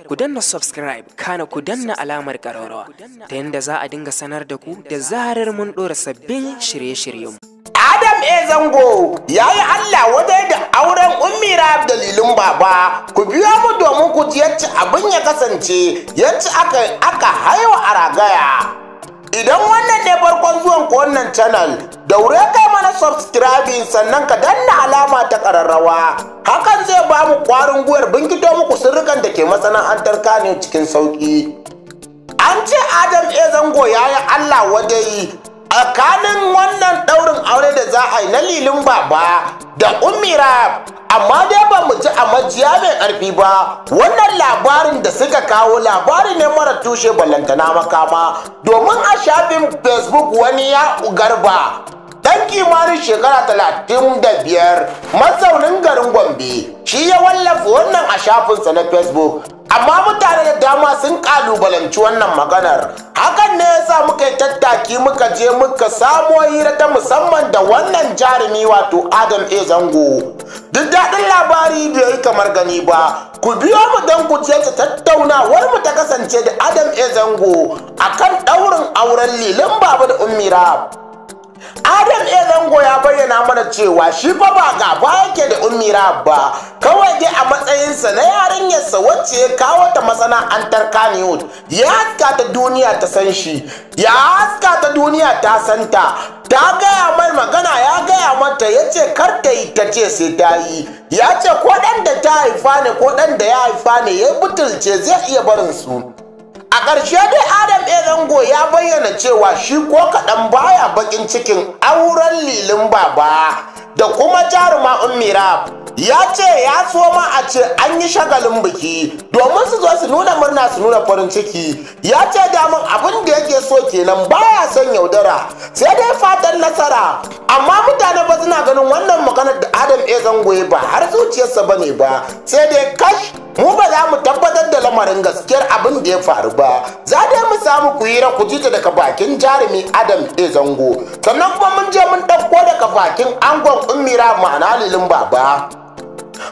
Ku danna subscribe, kana ku danna alamar ƙararrawa ta yadda za a dinga sanar da ku da zarar mun ɗora sabbin shirye-shiryenmu. Adam A. Zango ya yi Allah wadai da auren Ummi Rahab dalilin baba. Ku biyo mu domin ku ji yacce abin ya kasance, yacce aka haiwa a ragaya. Idan wannan ne farkon zuwan ku wannan channel, daure kai mana subscribing sannan ka danna alama ta ƙararrawa. Hakan zai ba mu ƙwarin gwiwar binkito muku sirrikan da ke masana'antar Kano cikin sauƙi. An ce Adam A. Zango ya yi Allah wadai tsakanin wannan ɗaurin aure da za a yi na Lilin Baba da Ummi Rahab, amma dai ba mu ji a majiya mai ƙarfi ba. Wannan labarin da suka kawo labari ne mara tushe ballantana makama, domin a shafin Facebook wani ya Garba dan kimanin shekara 35 mazaunin garin Gombe shi ya wallafa wannan a shafinsa na Facebook. Amma mutane da dama sun kalubalanci wannan maganar. Hakan ne yasa muka yi tattaki muka je muka samo hira ta musamman da wannan jarumi wato Adam A. Zango. Duk daɗin labari bai yi kamar gani ba. Ku biyo mu don ku je ta tattaunawar mu ta kasance da Adam A. Zango akan ɗaurin auren Lilin Baba da Ummi Rahab. Adam A. Zango ya bayyana mana cewa shi fa ba gaba yake da Ummi Rahab ba, kawai dai a matsayinsa na yarinyarsa wacce ya kawo ta masana'antar Kannywood, ya haska ta duniya ta san shi, ya haska ta duniya ta san ta, ta gaya mai magana ya gaya mata, ya ce kar ta yi, ta ce sai ta yi, ya ce ko ɗan da ta haifa ne ko ɗan da ya haifa ne ya butulce zai iya barin su. A ƙarshe dai Adam A. Zango ya bayyana cewa shi ko kaɗan baya baƙin cikin auren Lilin Baba da kuma jaruma Ummi Rahab. Ya ce ya so ma a ce an yi shagalin biki domin su zo su nuna murna su nuna farin ciki. Ya ce daman abin da yake so kenan, baya son yaudara, sai dai fatan nasara. Amma mutane ba suna ganin wannan maganar da Adam A. Zango ya ba har zuciyarsa bane ba, sai dai kash mu ba za mu tabbatar da lamarin gaskiyar abin da ya faru ba. Za dai mu samu ku hira ku ji ta daga bakin jarumi Adam A. Zango. Sannan kuma mun je mun ɗauko daga bakin angon Ummi Rahab ma'ana Lilin Baba.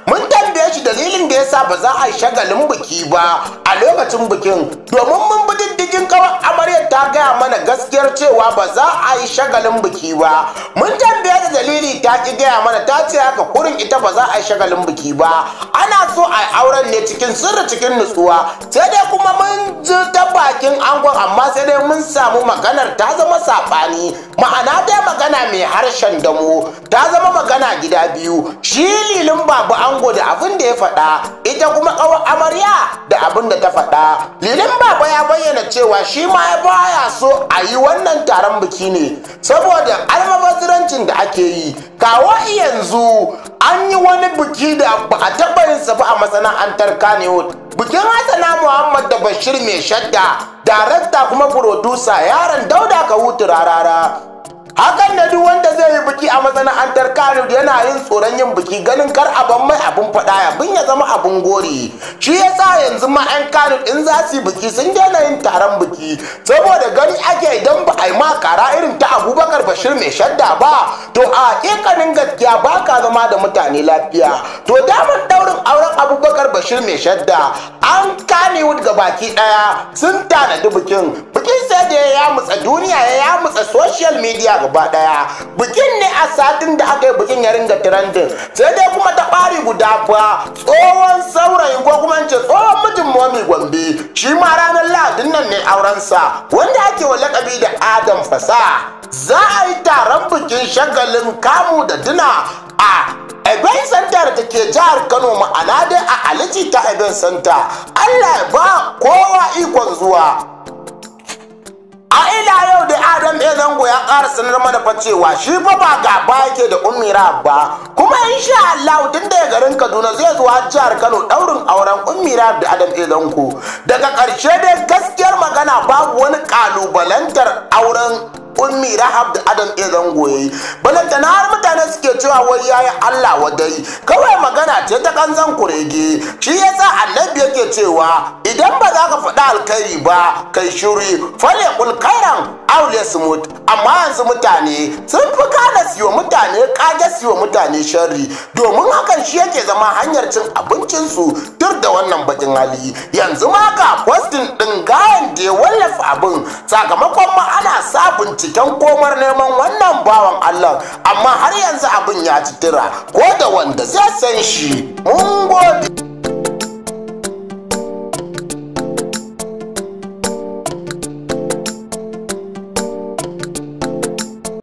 Mun tambaye shi dalilin da yasa ba za a yi shagalin biki ba a lokacin bikin, domin mun bi diddigin kawai amaryar ta gaya mana gaskiyar cewa ba za a yi shagalin biki ba. Mun tambaye da dalili ta ki gaya mana, ta ce haka kurin ita ba za a yi shagalin biki ba, ana so a yi auren ne cikin sirri cikin nutsuwa. Sai dai kuma mun ji ta bakin angon, amma sai dai mun samu maganar ta zama saɓani, ma'ana dai magana mai harshen damo, ta zama magana gida biyu. Shi Lilin Baba ango da abin da ya faɗa, ita kuma ƙawar amarya da abin da ta faɗa. Lilin Baba ya bayyana cewa shi ma ya baya so a yi wannan taron biki ne saboda almubazirancin da ake yi. Kawo yanzu an yi wani biki da ba a taɓa yin sa ba a masana'antar Kannywood, bikin Hassana Muhammad da Bashir Mai Shadda, darakta kuma furodusa yaron Dauda Kahutu Rarara. Hakan da duk wanda zai yi biki a masana'antar Kano yana yin tsoron yin biki, ganin kar abin mai abin faɗa abin ya zama abin gori. Shi yasa yanzu ma 'yan Kano in za su yi biki sun daina yin taron biki, saboda gani ake idan ba a yi ma kara irin ta Abubakar Bashir Mai Shadda ba, to a hakikanin gaskiya ba ka zama da mutane lafiya. To damar daurin auren Abubakar Bashir Mai Shadda an Kannywood gabaki ɗaya sun tanadi bikin. Bikin sai da ya yamutsa duniya, ya yamutsa social media gaba daya. Bikin ne a satin da aka yi bikin ya ringa trending. Sai dai kuma ta ɓari guda fa tsohon saurayin ko kuma ce tsohon mijin Momi Gombe shi ma ranar Lahadin nan ne aurensa, wanda ake wa lakabi da Adam Fasa. Za a yi taron bikin shagalin kamu da dina a Event Center da ke jihar Kano, ma'ana dai a Aliji ta Event Center. Allah ya ba kowa ikon zuwa. A ila yau da Adam A. Zango ya ƙara sanar mana fa cewa shi fa ba gaba yake da Ummi Rahab ba, kuma insha Allah tun daga garin Kaduna zai zuwa jihar Kano ɗaurin auren Ummi Rahab da Adam A. Zango. Daga ƙarshe dai gaskiyar magana babu wani ƙalubalantar auren Ummi Rahab da Adam A. Zango yayi. Balantana har mutane suke cewa wai yayi Allah wadai. Kawai magana ce ta kanzan kurege. Shi yasa Annabi yake cewa idan ba za ka faɗi alkhairi ba, kai shiri, fale kulkairan aule smooth. Amma yanzu mutane sun fi kana siyo mutane kage, siyo mutane sharri, domin hakan shi yake zama hanyar cin abincinsu duk da wannan bakin hali. Yanzu ma ga postin ɗin gayan da ya wallafa abin, sakamakon ma ana sa binciken komar neman wannan bawan Allah, amma har yanzu abin ya ci tira ko da wanda zai san shi. Mun gode.